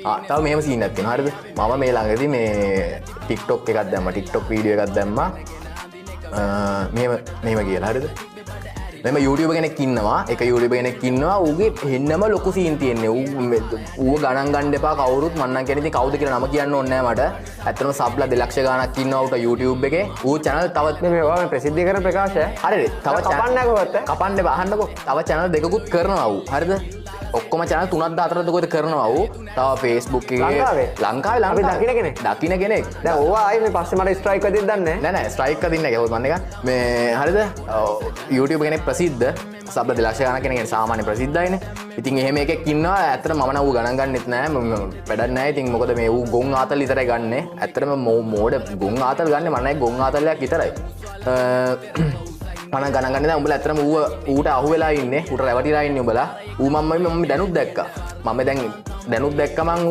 තව මෙහෙම සීන් එකක් තියෙනවා. හරිද? මම මේ ළඟදී මේ TikTok එකක් දැම්මා. TikTok video එකක් දැම්මා. මෙහෙම මෙහෙම කියලා. හරිද? මෙහෙම YouTuber කෙනෙක් ඉන්නවා. එක YouTuber කෙනෙක් ඉන්නවා. ඌගේ හෙන්නම ලොකු සීන් තියෙන්නේ. ඌ ගණන් ගන්න එපා කවුරුත්. මං නම් කියන්නේ ඉතින් කවුද කියලා නම කියන්න ඕනේ නෑ මට. ඇත්තටම සබ්ලා 2 ලක්ෂ ගාණක් ඉන්නවා ඌට YouTube එකේ. ඌ channel තවත් මේ ඔයා මේ ප්‍රසිද්ධ කරන ප්‍රකාශය. හරිද? තව කපන්න නෑ කොහොමද? කපන්න එපා, අහන්නකෝ. තව channel දෙකකුත් කරනවා ඌ. හරිද? ඔක්කොම channel තුනක්ද හතරක්ද කොහෙද කරනවා ඌ. තව Facebook එකේ ලංකාවේ? ලංකාවේ. අපි දකින කෙනෙක්? දකින කෙනෙක්. දැන් ඕවා ආයේ මේ පස්සේ මට ස්ට්‍රයික් වදින්න දන්නේ නෑ. නෑ, ස්ට්‍රයික් අදින්න නෑ. කොහොමද මන් එක මේ හරිද? YouTube කෙනෙක් ප්‍රසිද්ධ සබ්ල 2 ලක්ෂ ගණන් කෙනෙක් සාමාන්‍ය ප්‍රසිද්ධයිනේ. ඉතින් එහෙම එකෙක් ඉන්නවා. ඇත්තටම මම නම් ඌ ගණන් ගන්නෙත් නෑ. වැඩක් නෑ. ඉතින් මොකද මේ ඌ ගොන් ආතල් විතරයි ගන්නෙ. ඇත්තටම මෝඩ ගොන් ආතල් ගන්නෙ. මම නෑ ගොන් ආතල්යක් විතරයි. මම ගණන් ගන්නේ නෑ. උඹලා ඇත්තටම ඌ ඌට අහු වෙලා ඉන්නේ. ඌට රැවටිලා ඉන්නේ උඹලා. ඌ මම මම දැනුත් දැක්කා. මම දැන් දැනුත් දැක්කා මං.